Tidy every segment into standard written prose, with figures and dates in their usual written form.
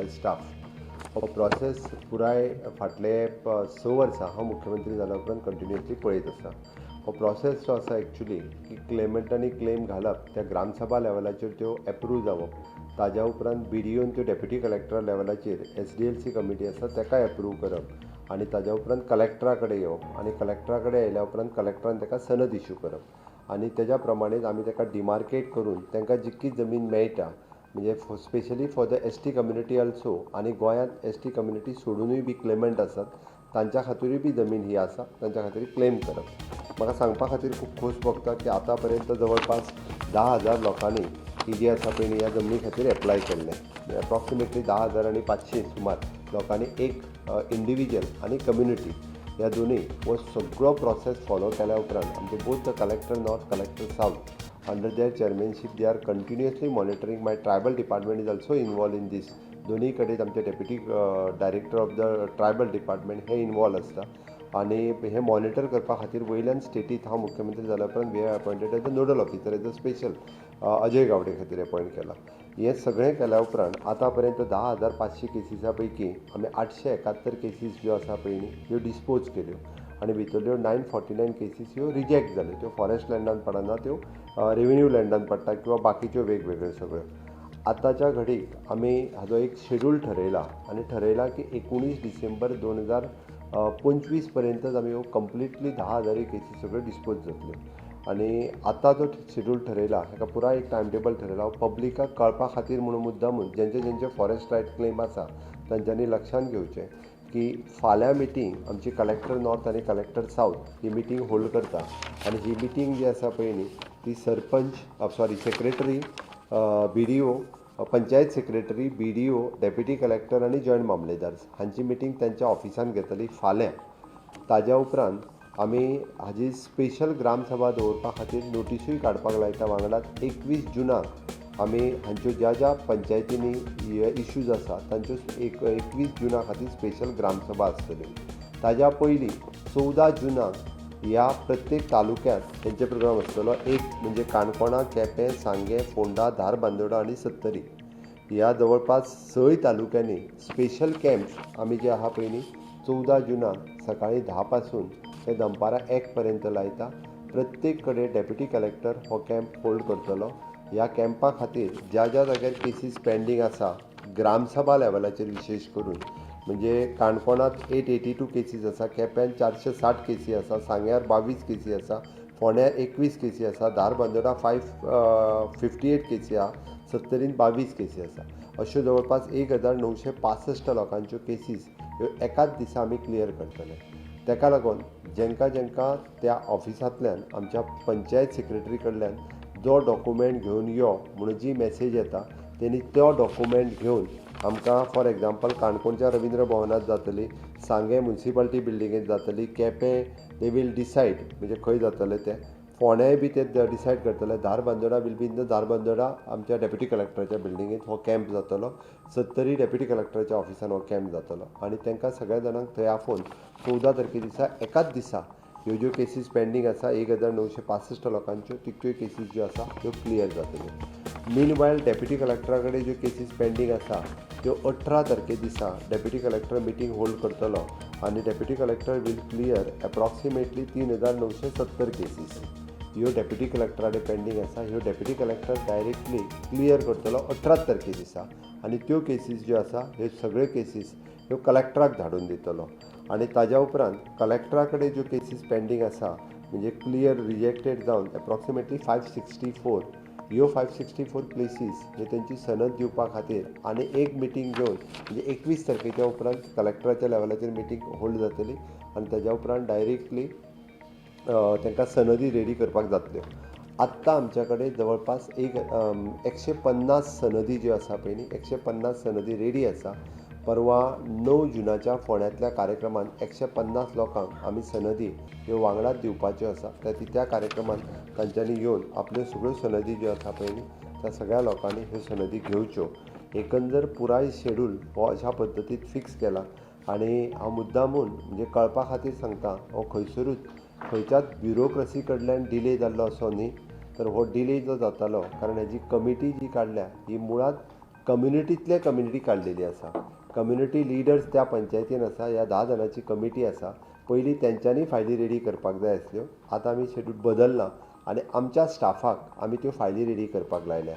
my staff. हो process पुराय फाटले 6 वर्सां हांव मुख्यमंत्री जाल्या उपरांत कंटिन्युअसली पळयत आसा. हो प्रोसेस जो आसा एक्चुली की क्लेमंटांनी क्लेम घालप, त्या ग्रामसभा लेवलाचेर त्यो एप्रूव जावप, ताज्या उपरांत बीडीओन त्यो डेप्युटी कलेक्टर लेवलाचेर SDLC committee आसा ताका एप्रूव करप आनी ताज्या उपरांत कलेक्टरा कडेन येवप आनी कलेक्टरा कडेन आयल्या उपरांत कलेक्टरान ताका सनद इशू करप आनी तेज्या प्रमाणेच आमी ताका डिमार्केट करून तांकां जितकी जमीन मेळटा, म्हणजे specially for the ST community also आनी गोंयांत ST community सोडुनूय बी क्लेमंट आसात तांच्या खातीरूय बी जमीन ही आसा, तांच्या खातीर क्लेम करप. म्हाका सांगपा खातीर खूब खोस भोगता की आतां पर्यंत जवळपास 10,000 लोकांनी ही जी आसा पळय ह्या जमनी खातीर एप्लाय केल्लें. एप्रॉक्सिमेटली 10,500 सुमार लोकांनी एक इंडिविज्युअल आनी कम्युनिटी ह्या दोनूय हो सगळो प्रोसेस फॉलो केल्या उपरांत आमचे both the collector north, collector south under their chairmanship they are continuously monitoring. My tribal department is also involve in this. दोनूय कडेन आमचे deputy director of the tribal department hey involve आसता आनी हे monitor करपा खातीर वयल्यान स्टेटीत हांव मुख्यमंत्री जाल्या उपरांत we have appointed as a nodal officer as a special Ajay Gawde खातीर अपॉयंट केला. हें सगळें केल्या उपरांत आतां पर्यंत 10,500 केसीसा पैकी आमी 871 केसीस ज्यो आसा पळय न्ही ह्यो डिस्पोज केल्यो आनी भितरल्यो 949 केसीस ह्यो रिजेक्ट जाल्यो. त्यो फॉरेस्ट लँडान पडना, त्यो रेवेन्यू लँडान पडटा किंवा बाकीच्यो वेगवेगळ्यो सगळ्यो. आतांच्या घडीक आमी हाजो एक शेड्यूल ठरयला आनी ठरयला की 19 डिसेंबर 2025 पर्यंतच आमी ह्यो कंप्लिटली 10,000 केसी सगळ्यो डिस्पोज जातल्यो. आनी आतां जो शेड्यूल ठरयला हेका पुराय एक टायम टेबल ठरयला. पब्लिकाक कळपा खातीर म्हणून मुद्दामून जेंचे जेंचे फॉरेस्ट रायट क्लेम आसा तांच्यांनी लक्षांत घेवचें की फाल्यां मिटींग आमची कलेक्टर नॉर्थ आनी कलेक्टर सावथ ही मिटींग होल्ड करता आनी ही मिटींग जी आसा पळय न्ही ती sarpanch sorry secretary, BDO, panchayat secretary, BDO, deputy collector आनी जॉयंट मामलेदार हांची मिटींग तांच्या ऑफिसान घेतली फाल्यां. ताज्या उपरांत आमी हाजी स्पेशल ग्रामसभा दवरपा खातीर नोटिसूय काडपाक लायता. वांगडाच 21 जुनाक आमी हांच्यो ज्या ज्या पंचायतींनी हे इश्यूज आसा तांच्यो 21 जुना खातीर स्पेशल ग्रामसभा आसतल्यो. ताज्या पयलीं 14 जुनाक ह्या प्रत्येक तालुक्यांत तेंचे प्रोग्राम आसतलो. एक म्हणजे काणकोणा, केपें, सांगें, फोंडा, धारबांदोडा आनी सत्तरी ह्या जवळपास 6 तालुक्यांनी स्पेशल कॅम्प आमी जे आहा पळय न्ही 14 जुनाक सकाळीं 10 पासून ते दनपारां 1 पर्यंत लायता. प्रत्येक कडेन डेप्युटी कलेक्टर हो कॅम्प होल्ड करतलो. ह्या कॅम्पा खातीर ज्या ज्या जाग्यार केसीस पेंडींग आसा ग्रामसभा लेवलाचेर विशेश करून, म्हणजे काणकोणांत 882 केसीस आसा, केप्यान 460 केसी आसा, सांग्यार 22 केसी आसा, फोंड्यार 21 केसी आसा, धारबांदोडा 558 केसी आहा, सत्तरीन 22 केसी आसा. अश्यो जवळपास 1965 लोकांच्यो केसीस ह्यो एकाच दिसा आमी क्लियर करतले. तेका लागून जेंकां जेंकां त्या ऑफिसांतल्यान आमच्या पंचायत सेक्रेटरी कडल्यान जो डॉक्युमेंट घेवन यो म्हणून जी मॅसेज येता तेणी तो डॉक्युमेंट घेवन आमकां फॉर एग्जाम्पल काणकोणच्या रविंद्र भवनांत जातली, सांगें मुन्सिपाल्टी बिल्डिंगेंत जातली, केपें they will decide म्हणजे खंय जातलें तें, फोंड्याय बी ते डिसायड करतले. Dharbandora will be in the Dharbandora आमच्या डेप्युटी कलेक्टराच्या बिल्डिंगेंत हो कॅम्प जातलो. सत्तरी डेप्युटी कलेक्टराच्या ऑफिसान हो कॅम्प जातलो आनी तांकां सगळ्या जाणांक थंय आफोवन 14 तारखे दिसा एकाच दिसा ह्यो ज्यो केसीस पेंडींग आसा 1965 लोकांच्यो तितक्यो केसीस ज्यो आसा त्यो क्लियर जातल्यो. मीन वायल डेप्युटी कलेक्टरा कडेन ज्यो केसीस पेंडींग आसा त्यो 18 तारखे दिसा डेप्युटी कलेक्टर मिटींग होल्ड करतलो आनी deputy collector will clear approximately 3970 cases ह्यो डेप्युटी कलेक्टरा कडेन पेंडींग आसा. ह्यो डेप्युटी कलेक्टर डायरेक्टली क्लियर करतलो 18 तारखे दिसा आनी त्यो केसीस ज्यो आसा ह्यो सगळ्यो केसीस ह्यो कलेक्टराक धाडून दितलो. आनी ताज्या उपरांत कलेक्टरा कडेन ज्यो केसीस पेंडींग आसा म्हणजे क्लियर रिजेक्टेड जावन एप्रॉक्सिमेटली 564, ह्यो 564 प्लेसीस हे तेंची सनद दिवपा खातीर आनी एक मिटींग घेवन म्हणजे 21 तारखेच्या उपरांत कलेक्टराच्या लेवलाचेर मिटींग होल्ड जातली आनी ताज्या उपरांत डायरेक्टली तांकां सनदी रेडी करपाक जातल्यो. आत्तां आमच्या कडेन जवळपास 150 सनदी ज्यो आसा पळय न्ही 150 सनदी रेडी आसा. परवा 9 जुनाच्या फोंड्यांतल्या कार्यक्रमांत 150 लोकांक आमी सनदी ह्यो वांगडाच दिवपाच्यो आसा. त्या कार्यक्रमांत तांच्यांनी येवन आपल्यो सगळ्यो सनदी ज्यो आसा पळय न्ही त्या सगळ्या लोकांनी ह्यो सनदी घेवच्यो. एकंदर पुराय शेड्यूल हो अशा पद्दतीन फिक्स केला आनी हांव मुद्दामून म्हणजे कळपा खातीर सांगता, हो खंयसरूच खंयच्याच ब्युरोक्रसी कडल्यान डिले जाल्लो असो न्ही, तर हो डिले जो जातालो कारण हेजी कमिटी जी काडल्या ही मुळांत कम्युनिटींतले कम्युनिटी काडलेली आसा. कम्युनिटी लिडर्स त्या पंचायतीन आसा. ह्या 10 जाणांची कमिटी आसा. पयलीं तेंच्यांनी फायली रेडी करपाक जाय आसल्यो, आतां आमी शेड्यूल बदल्लां आनी आमच्या स्टाफाक आमी त्यो फायली रेडी करपाक लायल्या.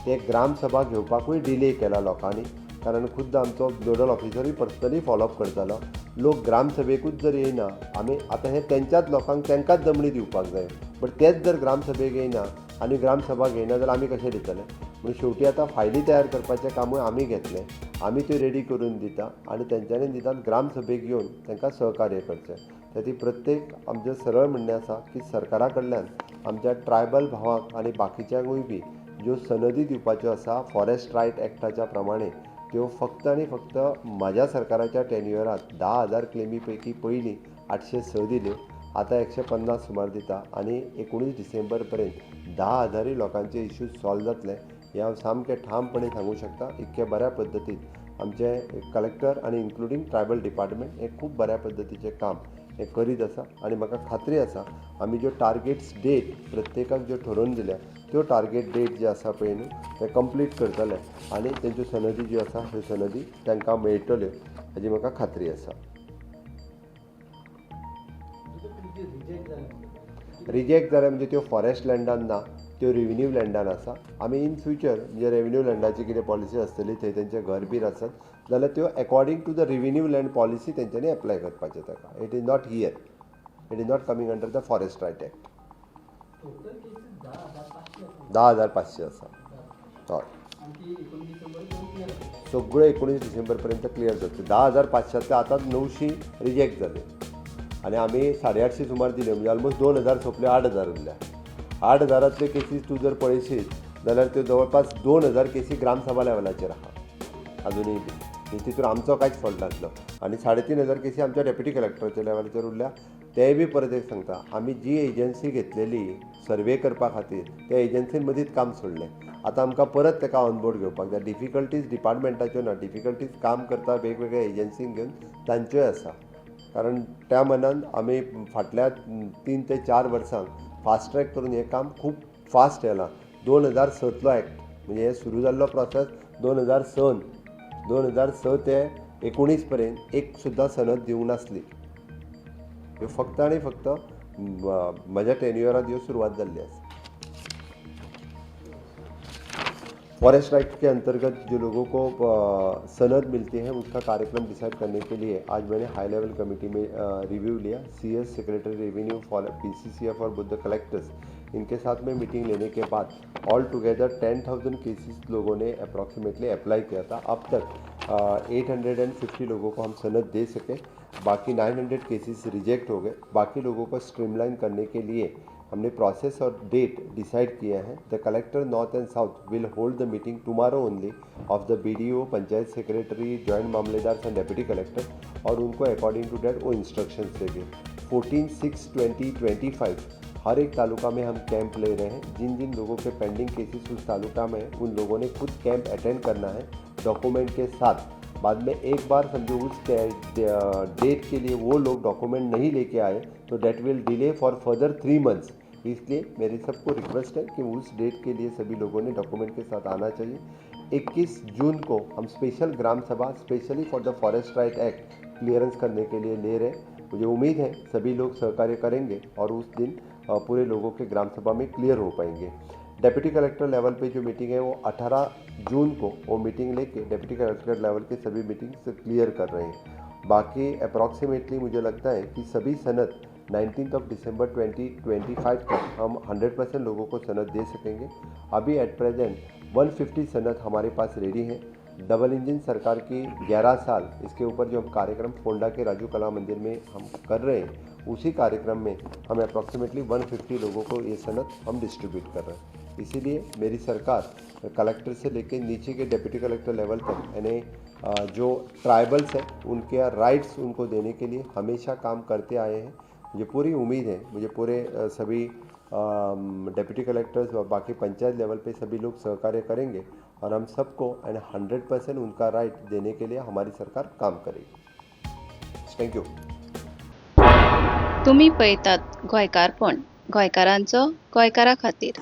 ते ग्रामसभा घेवपाकूय डिले केला लोकांनी, कारण खुद्द आमचो नोडल ऑफिसरूय पर्सनली फॉलोअप करतालो. लोक ग्रामसभेकूच जर येयना, आमी आतां हें तेंच्याच लोकांक तेंकांच जमणी दिवपाक जाय, बट तेच जर ग्रामसभेक येयना आनी ग्रामसभा घेयना जाल्यार आमी कशें दितले? म्हणून शेवटी आतां फायली तयार करपाचें कामूय आमी घेतलें. आमी त्यो रेडी करून दिता आनी तेंच्यांनी निदान ग्रामसभेक येवन तांकां सहकार्य करचें. त्या प्रत्येक आमचें सरळ म्हणणें आसा की सरकारा कडल्यान आमच्या ट्रायबल भावांक आनी बाकीच्यांकूय बी ज्यो सनदी दिवपाच्यो आसा फॉरेस्ट रायट एक्टाच्या प्रमाणे, त्यो फक्त आनी फक्त म्हाज्या सरकाराच्या टेन्युअरांत 10,000 क्लेमी पैकी पयलीं 806 दिल्यो, आतां 150 सुमार दिता आनी 19 डिसेंबर पर्यंत 10,000 लोकांचे इश्यूज सॉल्व जातले हें हांव सामकें ठामपणे सांगूं शकता. इतके बऱ्या पद्दतीन आमचे कलेक्टर आनी इन्क्लुडींग ट्रायबल डिपार्टमेंट हें खूब बऱ्या पद्दतीचें काम हें करीत आसा आनी म्हाका खात्री आसा आमी ज्यो टार्गेट्स डेट प्रत्येकाक ज्यो ठरोवन दिल्या त्यो टार्गेट डेट जे आसा पळय न्हू ते कंप्लीट करतले आनी तेंच्यो सनदी ज्यो आसा ह्यो सनदी तांकां मेळटल्यो हाजी म्हाका खात्री आसा. रिजेक्ट जाले म्हणजे त्यो फॉरेस्ट लँडान ना, त्यो रेविन्यू लँडान आसा. आमी इन फ्युचर म्हणजे रेविन्यू लँडाची कितें पॉलिसी आसतली थंय तेंचें घर बीन आसत जाल्यार त्यो according to the revenue land policy तेंच्यांनी एप्लाय करपाचें ताका. It is not here, it is not coming under the forest right act. 10,500 आसा. हय, सगळ्यो 19 डिसेंबर पर्यंत क्लियर जातल्यो. 10,500 आतां 900 रिजेक्ट जाल्यो आनी आमी 850 सुमार दिल्यो, म्हणजे ऑलमोस्ट 2,000 सोंपल्यो, 8,000 उरल्या. 8,000 केसीस तूं जर पळयशीत जाल्यार त्यो जवळपास 2,000 केसी ग्रामसभा लेवलाचेर आहा अजुनूय बी, तितून आमचो कांयच फॉल्ट नासलो. आनी 3,500 केसी आमच्या डेप्युटी कलेक्टराच्या लेवलाचेर उरल्या. तेय बी परत एक सांगता, आमी जी एजन्सी घेतलेली सर्वे करपा खातीर त्या एजन्सीन मदींच काम सोडलें. आतां आमकां परत ताका ऑनबोर्ड घेवपाक जाय. डिफिकल्टीज डिपार्टमेंटाच्यो ना, डिफिकल्टीज काम करता वेगवेगळ्या एजन्सींक घेवन तांच्योय आसा. कारण त्या मनान आमी फाटल्या 3 ते 4 वर्सांक फास्ट ट्रॅक करून हें काम खूब फास्ट येलां. 2006 एक्ट म्हणजे हें सुरू जाल्लो प्रोसेस 2006 2006 ते 19 पर्यंत एक सुद्दां सनद दिवंक नासली. ह्यो फक्त आनी फक्त म्हज्या टेन्युअरांत ह्यो सुरवात जाल्ली आसा. फॉरेस्ट राइट के अंतर्गत जो लोगों को सनद मिलती है उसका कार्यक्रम डिसाइड करने के लिए आज मैंने हाई लेवल कमेटी में रिव्यू लिया. CS, secretary revenue, for PCCF और बुद्ध कलेक्टर्स, इनके साथ में मीटिंग लेने के बाद ऑल टुगेदर 10,000 केसेस लोगों ने अप्रॉक्सीमेटली अप्लाई किया था. अब तक 850 लोगों को हम सनद दे सके, बाकी 900 केसेस रिजेक्ट हो गए. बाकी लोगों को स्ट्रीमलाइन करने के लिए हमने प्रोसेस और डेट डिसाइड किया है. The collector north and south will hold the meeting tomorrow only of the BDO, panchayat secretary, joint mamlatdar and deputy collector, और उनको अकॉर्डिंग टू that वो इंस्ट्रक्शंस देंगे. 14/6/2025 हर एक तालुका में हम कैंप ले रहे हैं. जिन जिन लोगों के पेंडिंग केसेस उस तालुका में, उन लोगों ने खुद कैंप अटेंड करना है डॉक्यूमेंट के साथ. बाद में एक बार समझो उस डेट के लिए वो लोग डॉक्यूमेंट नहीं लेके आए तो that will delay for further 3 months. इसलिए मेरी सबको रिक्वेस्ट है कि उस डेट के लिए सभी लोगों ने डॉक्यूमेंट के साथ आना चाहिए. 21 जून को हम स्पेशल ग्राम सभा specially for the forest right act clearance करने के लिए ले रहे हैं. मुझे उम्मीद है सभी लोग सहकार्य करेंगे और उस दिन पूरे लोगों के ग्राम सभा में क्लियर हो पाएंगे. डेप्यूटी कलेक्टर लेवल पे जो मीटिंग है वो 18 जून को वो मीटिंग लेके डेप्यूटी कलेक्टर लेवल के सभी मीटिंग्स क्लियर कर रहे हैं. बाकी अप्रॉक्सीमेटली मुझे लगता है कि सभी सनद 19 दिसंबर 2025 तक हम 100% लोगों को सनद दे सकेंगे. अभी एट प्रेजेंट 150 सनद हमारे पास रेडी है. डबल इंजन सरकार की 11 साल इसके ऊपर जो हम कार्यक्रम फोंडा के राजू कला मंदिर में हम कर रहे हैं, उसी कार्यक्रम में हम अप्रॉक्सीमेटली 150 लोगों को ये सनद हम डिस्ट्रीब्यूट कर रहे हैं. इसीलिए मेरी सरकार कलेक्टर से लेके नीचे के डेप्यूटी कलेक्टर लेवल तक यानी जो ट्राइबल्स हैं उनके राइट्स उनको देने के लिए हमेशा काम करते आए हैं. मुझे पूरी उम्मीद है, मुझे पूरे सभी डेप्यूटी कलेक्टर्स और बाकी पंचायत लेवल पे सभी लोग सहकार्य करेंगे और हम सबको एंड 100% उनका राइट देने के लिए हमारी सरकार काम करेगी. Thank you. तुम्ही पळयतात गोंयकारपण, गोंयकारांचो गोंयकारा खातीर.